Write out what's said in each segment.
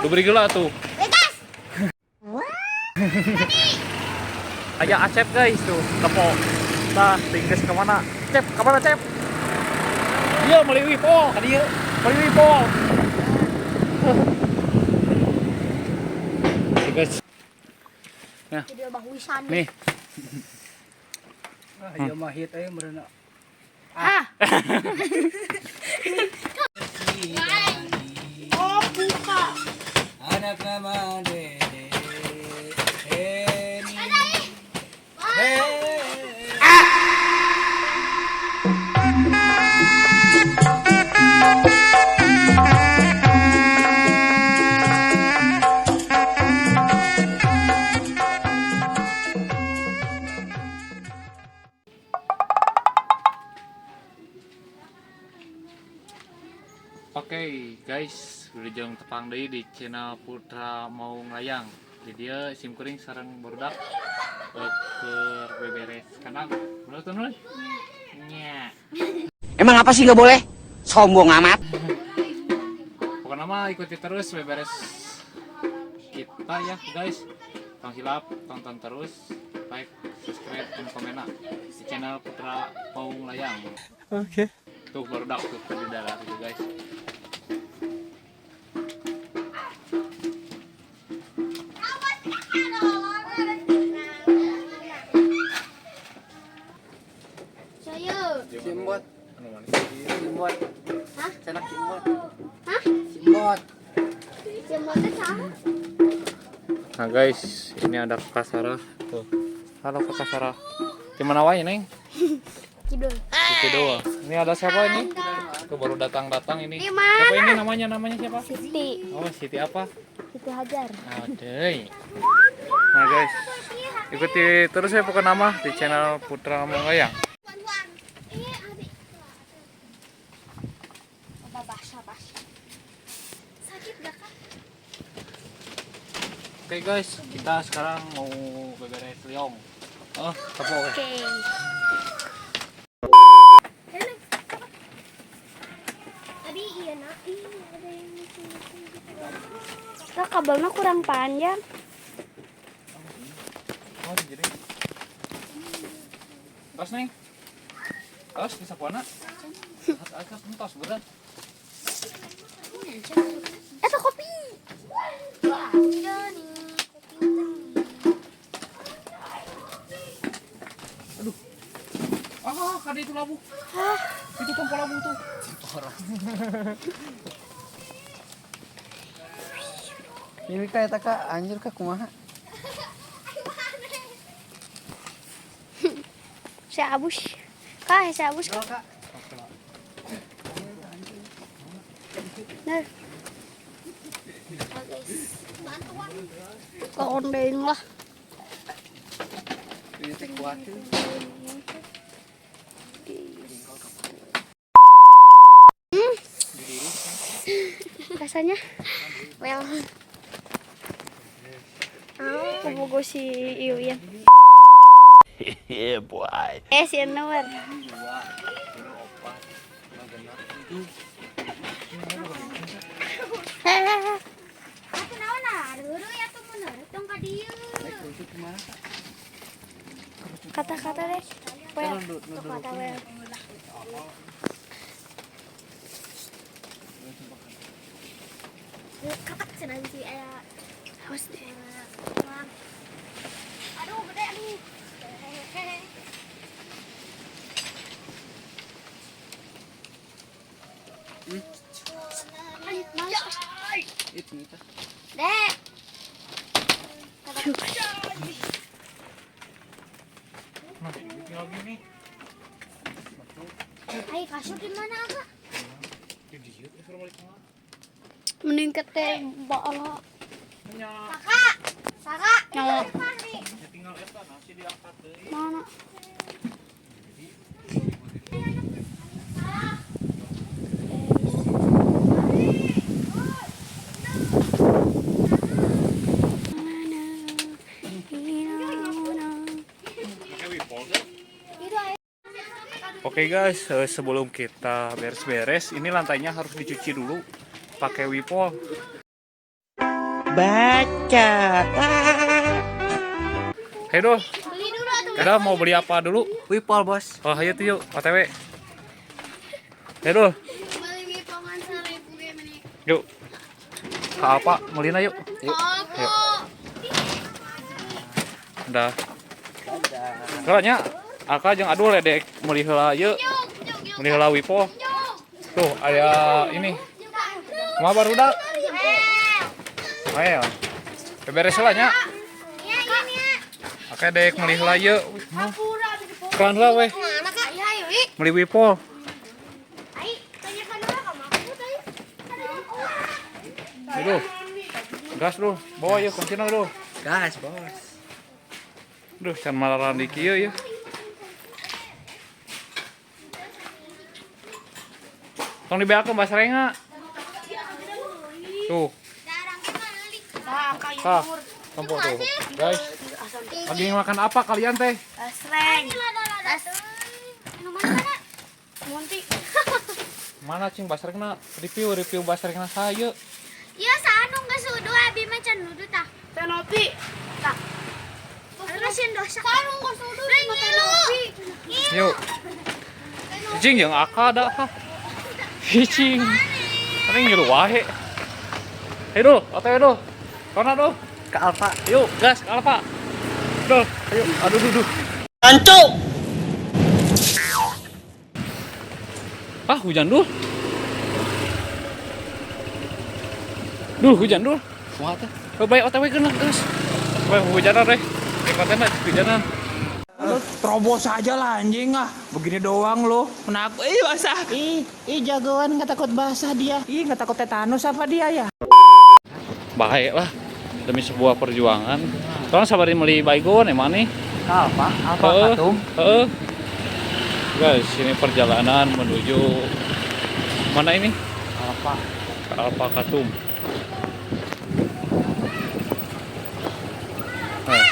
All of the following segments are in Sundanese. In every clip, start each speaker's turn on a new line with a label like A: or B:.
A: Lu beri geula tuh. Aya Acep guys tuh, tepo. Tah, tinggal ke mana? Cep, ke mana Cep? Iya, meuli wipol ka dieu. Meuli wipol. Oke, guys. Nah,
B: Video Bang Wisan.
A: Nih.
C: Ah, ieu mah hit euy meureun.
B: Ah. Oh, buka.
C: Anak nama Dede. Heni. Hey.
A: Oke guys, wilujeng tepang deui di channel Putra Mau Nglayang. Di dieu sim kuring sareng barudak keur beberes kandang. Bener tuh Nul? Nya.
D: Emang apa sih nggak boleh? Sombong amat.
A: Pokoknya mah ikuti terus beberes kita ya guys. Tong hilap, tonton terus, like, subscribe, dan komen di channel Putra Mau Nglayang.
C: Oke.
A: Tuh barudak tuh di darat itu guys.
B: Saya.
C: Simbot.
A: Anu manis.
C: Simbot.
B: Hah?
C: Cenak simbot.
B: Hah?
C: Simbot.
B: Jembatan sama.
A: Nah guys, ini ada Kakak Sarah tuh. Halo Kakak Sarah. Gimana wae, Neng?
B: Kidul.
A: Itu doang. Ini ada siapa ini? Tuh baru datang-datang ini.
B: Di mana?
A: Siapa ini namanya? Namanya siapa?
B: Siti.
A: Oh, Siti apa?
B: Siti Hajar.
A: Oke. Nah guys, ikuti terus ya pokoknya nama di channel Putra Monglayang.
B: Ini adik. Apa basah basah. Sakit gak kak?
A: Oke guys, kita sekarang mau beberes liong. Oh, tepo oke.
B: Oke. Tadi iya nak, iya ada yang gitu. Nah, kabelnya kurang panjang.
A: Oh, jadi. Tos neng. Tos di sapuana. Atas entos berat.
B: Itu kopi. Wah, udah nih. Kopi.
A: Aduh. Ah, kada itu labu. Itu tompo labu tuh.
C: Ini ka eta ka anjir ka kumaha?
B: Si Abus. Kak, si Abus.
C: Kak.
B: Nah. Kondeng lah.
C: Ini teh kuat.
B: Rasanya well. Aku bogo si Iuyan.
E: Yeah, boy.
B: Eh, si Anwar. Hehehe. Kata-kata deh. Well, kata well. Katak cenah sih aya. Awas deh. Aduh, gede aduh.
C: Itu nih.
B: Dek.
A: Nah, tinggal gini.
B: Ayo kasur di mana kak?
A: Di dieu teh suruh balik kemana?
B: Mending ke tembak lah.
A: Nya,
B: Kakak, kakak.
A: ya tinggal eta nasi diangkat deui.
B: Mana?
A: Pakai wipol tuh. Oke guys, sebelum kita beres-beres, ini lantainya harus dicuci dulu pakai wipol.
D: Baca.
A: Hei dul,
B: Beli dulu atuh.
A: kita mau beli apa dulu?
C: Wipol, Bos.
A: Oh, ayo tuh yuk, OTW. Hei dul,
B: Beli wipongan 1000 ge meni.
A: yuk. Ke apa? Melina yuk.
C: Yuk.
A: Yuk. Udah. Soalnya Aka jeung Adul dek meuli heula ieu, meuli heula Wipol. Tuh, aya ini. Kumaha barudak? Ayo. Beberes heula nya.
B: Iya, iya, iya.
A: Oke dek meuli heula ieu. Kelan heula weh,
B: Mana Kak? Iya, ayo, ih.
A: meuli Wipol.
B: Ai, tanyakan dulu ka aku tadi.
A: Aduh. Gas dulu, bawa yuk kuncina dulu.
C: Gas, Bos.
A: Duh, can malaran di kieu ya. Tong dibeakeun basarenga. Tuh. Tah, tempo tuh. Guys, lagi makan apa kalian teh?
B: Basreng. Minuman mana? Monti.
A: Mana cing basrengna? Review review basrengna saya.
B: Iya, sanu geus uduh abi mah can nuduh tah. Teh nopi. Tah. Anu sieun dosa. Sanu geus uduh ngilu.
A: Yuk. Cing jeung aka da. Cing. Paling ngilu wae. Ayo dul, OTW dul. Kona dul.
C: Ke Alfa.
A: Yuk, gas ke Alfa. Dul, ayo. Aduh, duh, duh.
D: Anco.
A: Ah, hujan dul. Duh, hujan dul.
C: Kumaha teh?
A: Oh, baik OTW keun lah, gas. Baik hujanan deh. Konten hujanan.
F: Terobos aja lah anjing ah. Begini doang lo. Penakut. Ih basah.
G: Ih, ih jagoan nggak takut basah dia. Ih, nggak takut tetanus apa dia ya?
A: Baik lah demi sebuah perjuangan. Tolong sabarin beli baygon emang nih.
C: Ke Alfa, Alfa
A: Heeh,
C: Katum.
A: heeh. Guys, ini perjalanan menuju mana ini?
C: Alfa.
A: Ke Alfa Katum. Nah,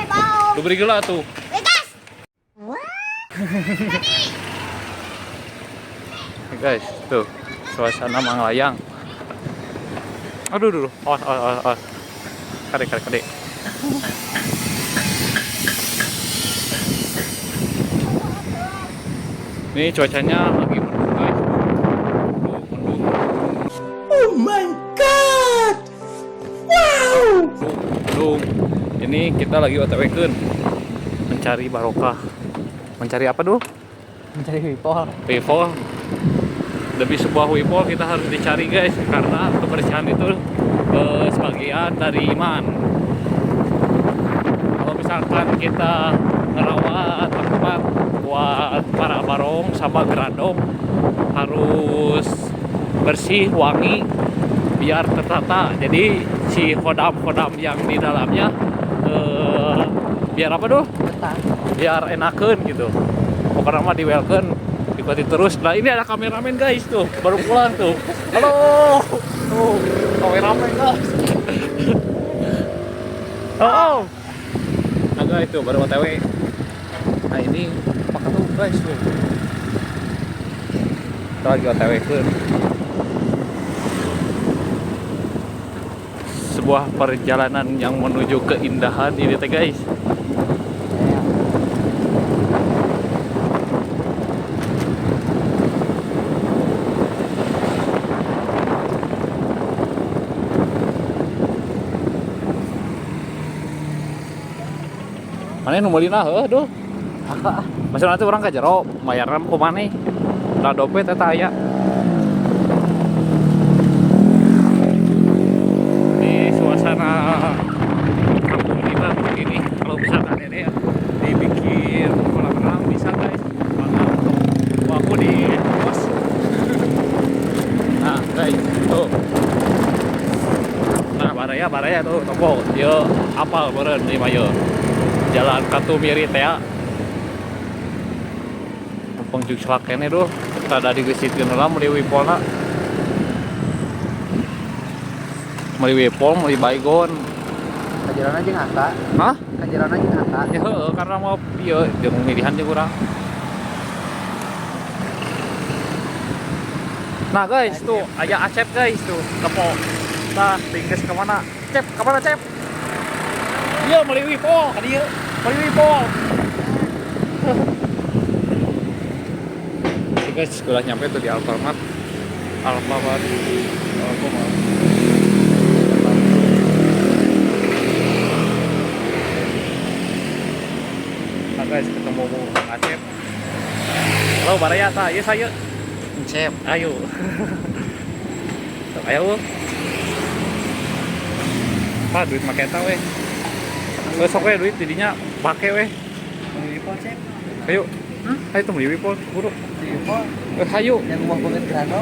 B: Bau.
A: lu beri geula tuh.
B: Gas.
A: Guys, tuh suasana Manglayang. Aduh, aduh, aduh. Awas, awas, awas, awas. Kade, kade, kade. Ini cuacanya lagi mendung, guys. Tuh, mendung.
D: Oh my god. Wow.
A: Mendung. Ini kita lagi OTW keun mencari barokah. Mencari apa dulu?
C: Mencari Wipol.
A: Wipol. Demi sebuah wipol kita harus dicari guys, karena kebersihan itu sebagian dari iman. Kalau misalkan kita ngerawat tempat buat para barong sama gerandong harus bersih, wangi, biar tertata. Jadi si khodam-khodam yang di dalamnya biar apa tuh? Biar enakeun gitu. Pokoknya mah di-welcome, ikuti terus. Nah ini ada kameramen guys tuh, baru pulang tuh. Halo, tuh kameramen guys. Oh, nah guys tuh baru OTW. Nah ini apa tuh guys tuh? Kita lagi OTW ke sebuah perjalanan yang menuju keindahan ini teh guys. Mana nu meulina heuh duh. Maksudna teh urang ka jero mayarna ku maneh. Da dompet eta aya. Di suasana kampung ini mah begini. Kalau misalkan ini ya dibikin kolam renang bisa guys. Maka aku di pos. Nah guys, tuh. Nah baraya tuh toko. Ieu apal beureun ieu mah ieu. Jalan Katumiri teh ya. Mumpung jugslak keneh duh. Rada digeusitkeun heula meuli wipolna. Meuli wipol, meuli baygon.
C: Kajaran aja ngaka.
A: Hah?
C: Kajaran aja ngaka.
A: Ya heueuh, karena mau ieu jeung milihan jeung urang. Nah guys, tuh aya Acep guys tuh, tepo. Tah, tingges ke mana? Cep, ke mana Cep? Iya, meuli wipol ka dieu. Meuli wipol. Oke guys, udah nyampe tuh di Alfamart. Alfamart. Alfamart. Nah guys, ketemu Bang Acep. Halo Baraya, tah, ieu saya.
C: Cep.
A: Ayo. Ayo. Pak, duit make eta we. Geus sok we duit jadinya pake we.
C: Beli wipol, Cep.
A: Ayo. Ayo tuh beli wipol, buru.
C: Beli wipol.
A: Ayo.
C: Yang mau banget grano.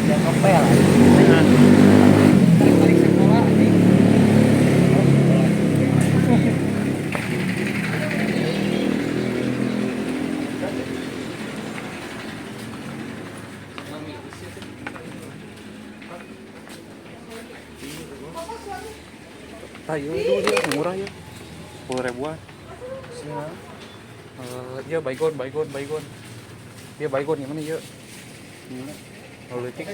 C: Yang ngepel.
A: Nah.
C: Balik sekolah anjing.
A: Ayo, itu dia murah ya. 10 ribuan. Dia baygon, baygon, baygon. Dia baygon gimana ya? Leutik.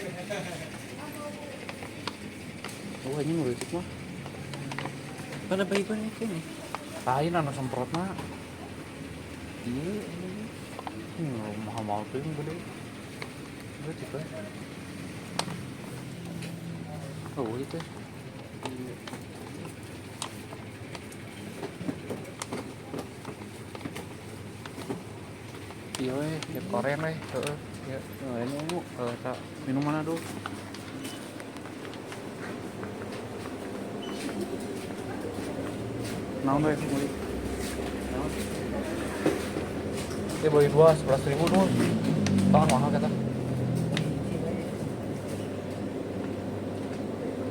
A: Oh, ini leutik mah.
C: Mana baygon itu nih?
A: Lain anu semprotna.
C: Iya, ini.
A: Mahal-mahal tuh yang gede. Leutik we. Oh, itu. Iya weh, ya koren weh, heeh, ya.
C: Oh, ini ungu.
A: Tak minum mana dulu? Naon weh, beli. Eh, beli dua, 11.000 dulu. Tangan mahal kata.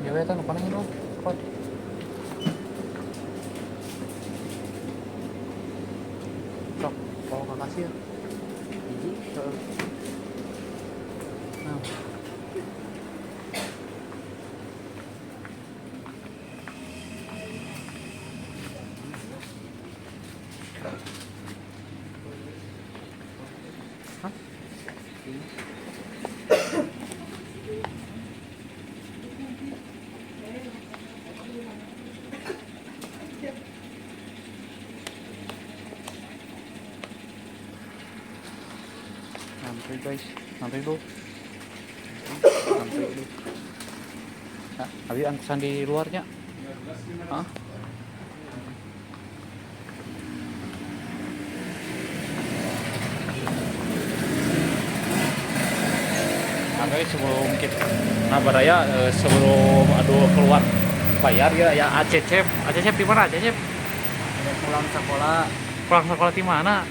A: Ya weh, tan panahnya dulu. Cepat. Sok, bawa ke kasir.
C: Biji.
A: Nah. Hah? Ngantri guys, ngantri dulu. Ngantri dulu. Nah, abi angkusan di luarnya. Hah? Nah guys, sebelum kita, nah baraya sebelum aduh keluar bayar ya, ya ACC, ACC di mana ACC?
C: Pulang sekolah.
A: Pulang sekolah di mana?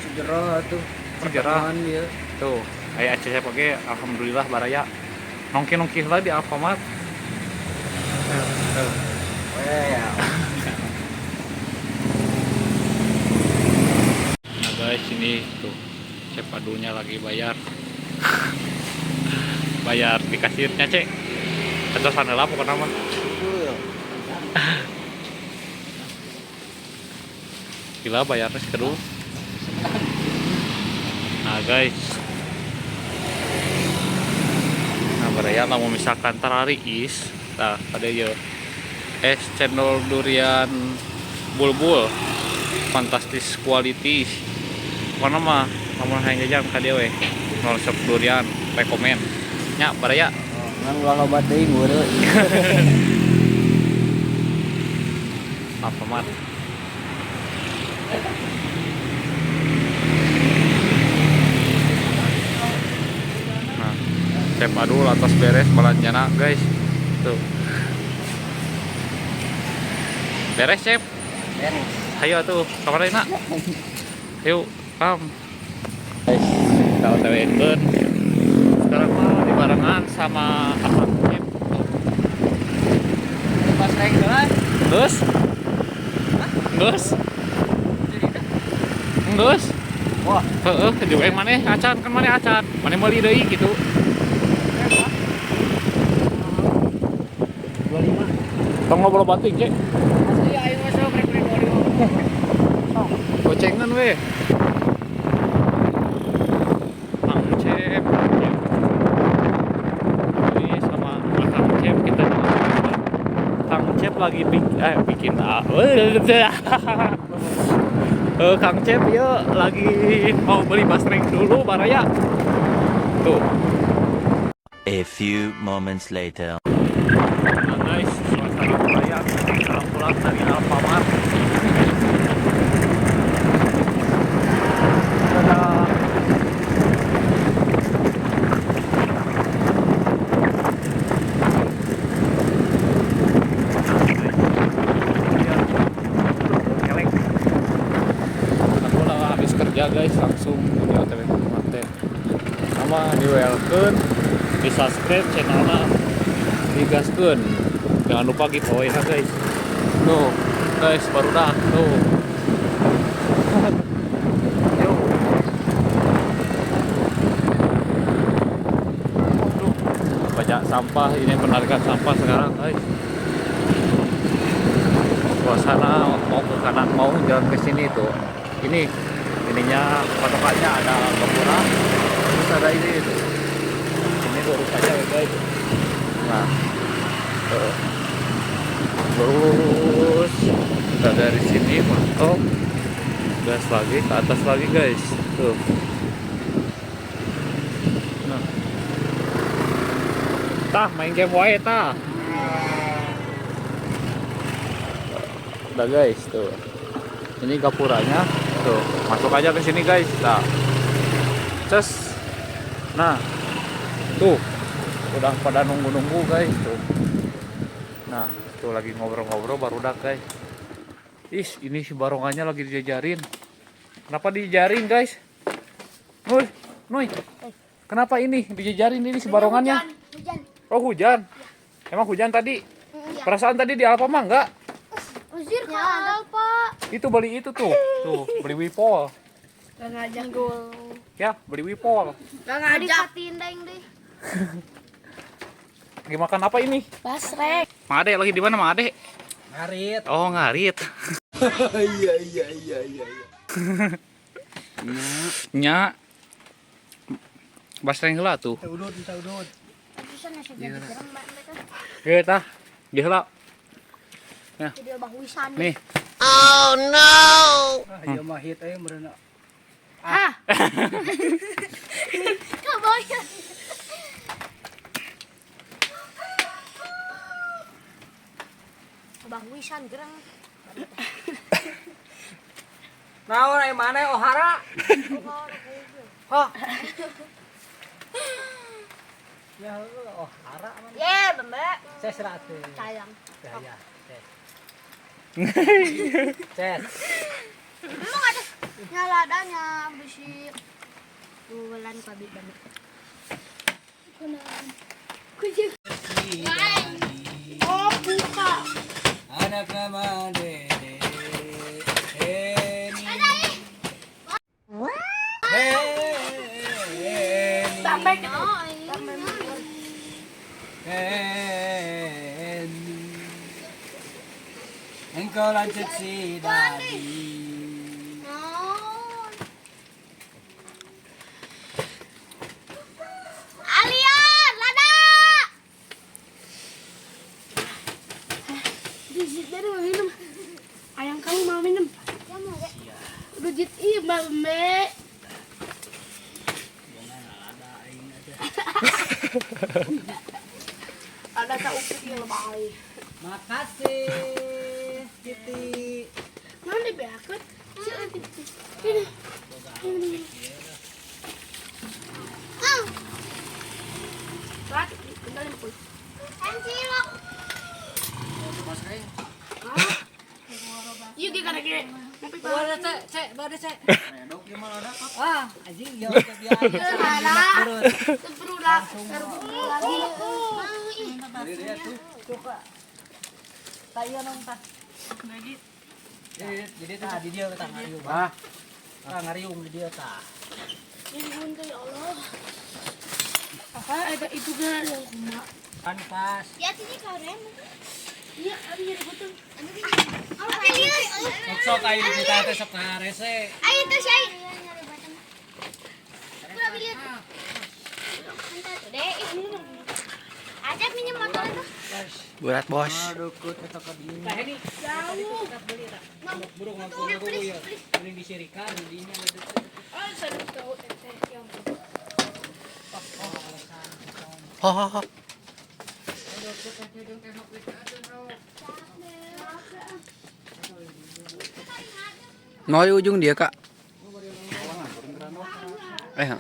C: Cedera tuh.
A: Cedera.
C: Ya.
A: Tuh, kayak ACC pakai, alhamdulillah baraya. Nongki-nongki lah di Alfamart. Nah guys, ini tuh Cep Adulnya lagi bayar. Bayar di kasirnya, Cek. Atau sana lah pokoknya mah. Gila bayarnya sekedul. Nah guys, nah baraya mau misalkan terlari is, nah ada ya es cendol durian bulbul, fantastis quality. Mana mah, namun hayang jajan ka dieu we, nol resep durian, rekomen. Nya baraya.
C: Ngan ulah loba teuing weureu.
A: Apa mat? Nah, Cep Adul atas beres belanjana guys. Tuh. Beres, Cep?
C: Beres.
A: Ayo tuh, kamar nak. Ayo, kam. Guys, kita OTW-keun. Sekarang mah dibarengan sama apa, Cep? Tuh.
C: Pas naik jalan.
A: Geus? Geus? Geus?
C: Wah,
A: Heeh, juga yang maneh acan kan maneh acan. Maneh meuli deui gitu.
C: 25.
A: Tong ngobrol bating, Cek.
C: Asli aing mah sok rek 25.
A: Gocengan we. Mang Cep, Cep. Ini sama lagi bikin Kang Cep ya lagi mau beli basreng dulu baraya. Tuh.
E: A few moments later.
A: Nah guys, suasana baraya setelah pulang dari Alfamart. Dadah. Kelek. Aku lah habis kerja guys, langsung di OTW ke rumah teh. Sama di welcome, di subscribe channelnya, digaskeun. Jangan lupa giveaway ya guys. Tuh, guys, baru dah tuh. Yuk. Aduh, banyak sampah ini, penarikan sampah sekarang guys. Suasana mau ke kanan, mau jalan ke sini tuh. Ini ininya patokannya ada gapura, terus ada ini tuh. Ini lurus aja ya guys. Nah, tuh. Lurus kita dari sini masuk gas lagi ke atas lagi guys. Tuh. Nah. Tah main game wae tah. Udah guys tuh. Ini gapuranya tuh. Masuk aja ke sini guys. Nah. Ces. Nah. Tuh. Udah pada nunggu-nunggu guys tuh. Nah, tuh lagi ngobrol-ngobrol baru udah guys. Ih, ini si barongannya lagi dijajarin. Kenapa dijajarin guys? Nuy, Nuy. Kenapa ini dijajarin ini si barongannya?
B: Hujan.
A: Oh, hujan. Emang hujan tadi?
B: Iya.
A: Perasaan tadi di Alfamart enggak?
B: Uzir ke Alfa.
A: Itu beli itu tuh. Tuh, beli Wipol.
B: Gak ngajak gol.
A: Ya, beli Wipol.
B: Gak ngajak. Dikatin deh.
A: Lagi makan apa ini?
B: Basrek.
A: Mang Ade lagi di mana Mang Ade?
C: Ngarit.
A: Oh, ngarit.
D: Iya iya iya iya.
A: Nya. Basreng heula tuh.
C: Udut, minta udut.
B: Bisa nasi jadi gerem mbak mereka.
A: Ge tah. Ge heula.
B: Jadi abah wisan.
A: Nih.
C: Ah, ieu mah hit euy meureun.
B: Ah. Kebayang. Abah wisan gereng.
C: Naon aya maneh ohara? Hah? Ya ohara mana?
B: Ye, bembe.
C: Ses rate.
B: Sayang.
C: Ya, ses. Ses.
B: Emang ada nyaladanya bisi bulan pabi bambi. Oh, buka.
C: Anak nama Dede. Heni. Heni.
B: Sampai ke
C: Heni. Engkau lanjut si Dadi.
B: Alian, lada. Dari mau minum. Ayang kamu mau minum. Udah jit ih, Mbak Mbe. Ada tak upik yang lebay.
C: Makasih, Kitty.
B: Mana beakut? Ini. Ini. Ah. Rat, tinggalin pun. Cilok. Yuk kita lagi.
C: Bawa cek, cek, bawa cek. Ah, anjing ya udah biasa.
B: Seperula, lagi.
C: Jadi tah di dia tah ngariung. Ah. Tah ngariung di dia tah.
B: Ya Allah. Apa ada itu gak yang kuma?
C: Kan pas.
B: Ya sini karen. Iya, abi jadi betul. Abi lius.
C: Sok ayo kita teh sok ngarese.
B: Ayo tuh sih. Aku abi lius. Aja minjem motor itu.
F: Berat, Bos.
C: Jauh.
F: Ho ho ho.
D: Mau di ujung dia, Kak. Heeh.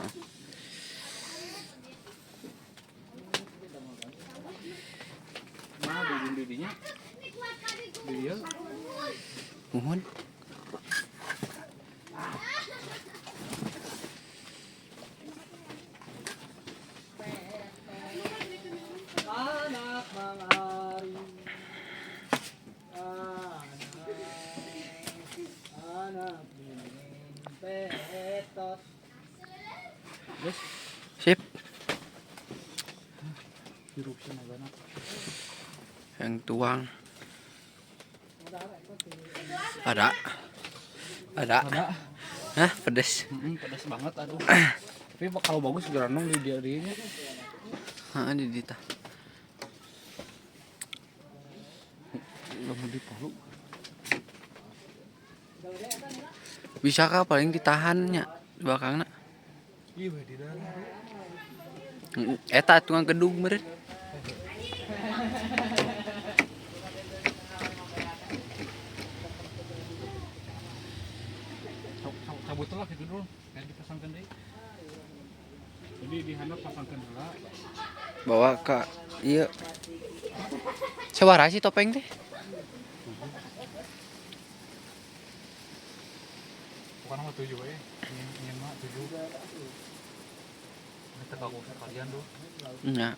A: Nah, di ujung didinya. Di dieu.
D: Muhun.
C: Anak Mang Ari. Anak anak petot.
D: Sip.
A: Hirup cenah.
D: Yang tuang. Ada. Ada.
A: Ada.
D: Hah, pedes.
A: Pedas banget aduh. Tapi kalau bagus geranong di dia dinya.
D: Heeh, di dita.
A: Lamun di palu.
D: Bisa kah paling ditahannya di belakangna.
A: Iya we di dalam.
D: Eta tukang gedung meureun.
A: Cabut lah gitu dulu. Kayak dipasangkan deui. Jadi di handap pasangkan heula.
D: Bawa ke iya. Sabaraha sih topeng teh?
A: Bukan mah 7 we. Nyen mah 7. Kita kagu sekalian tuh.
D: Nya.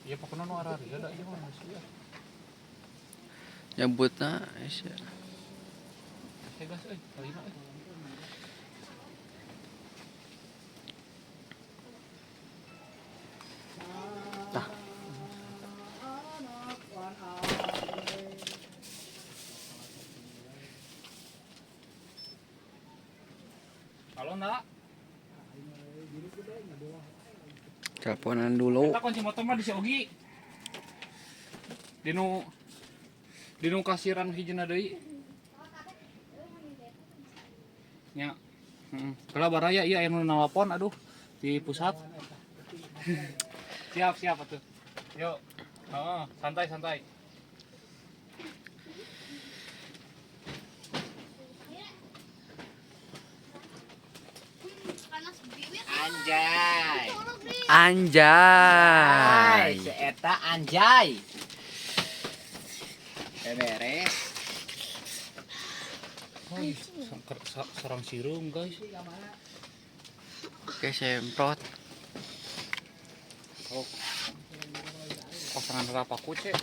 A: Iya pokoknya nu arari da ieu mah masih ya.
D: Nyebutna sia.
A: Saya gas euy, kalima euy.
D: Tah.
A: Halo nak,
D: Teleponan dulu.
A: kita kunci motor mah di si Ogi. Dinu kasiran hijina deui. Nya. Heeh. Kala baraya ieu aya nu nalapon aduh di pusat. Siap, siap atuh. Yuk. Heeh, santai santai.
C: Anjay.
D: Anjay.
C: Eta anjay. Beres.
A: Oh, sarang sireum, guys.
D: Oke, semprot.
A: Oh. Pasangan rapaku, Cek.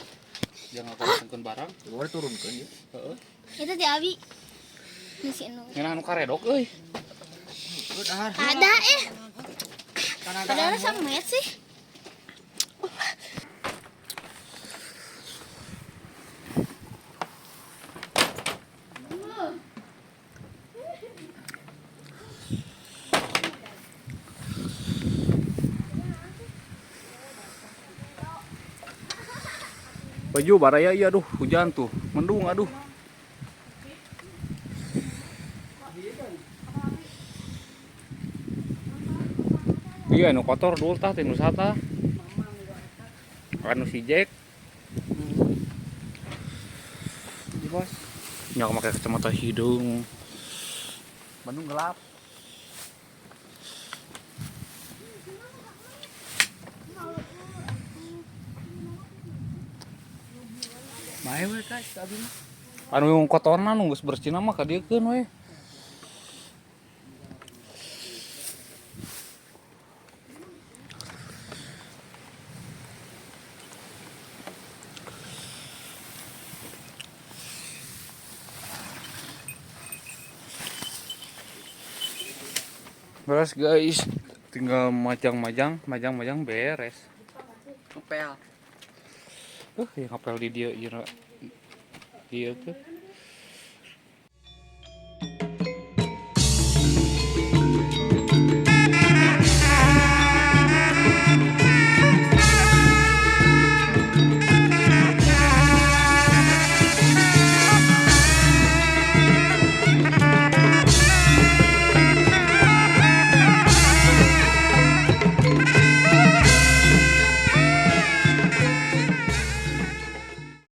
A: Jangan kosongkeun barang.
F: Boleh turunkeun ya.
A: Heeh.
B: Itu di Abi. Ngisi nu.
A: Ngeunah anu karedok euy.
B: Ada eh. Padahal sama sih.
A: Baju baraya iya aduh hujan tuh mendung aduh. Iya nu kotor dulu tah teh nu sata. Anu si Jack.
D: Bos.
A: Nyak make kacamata hidung.
F: Bandung gelap. Bae we guys, abi mah.
A: Anu kotorna nu geus bersihna mah kadieukeun we. Beres guys, tinggal majang-majang, majang-majang beres.
D: Ngepel.
A: Ya ngapel di dia ira. Dia tuh.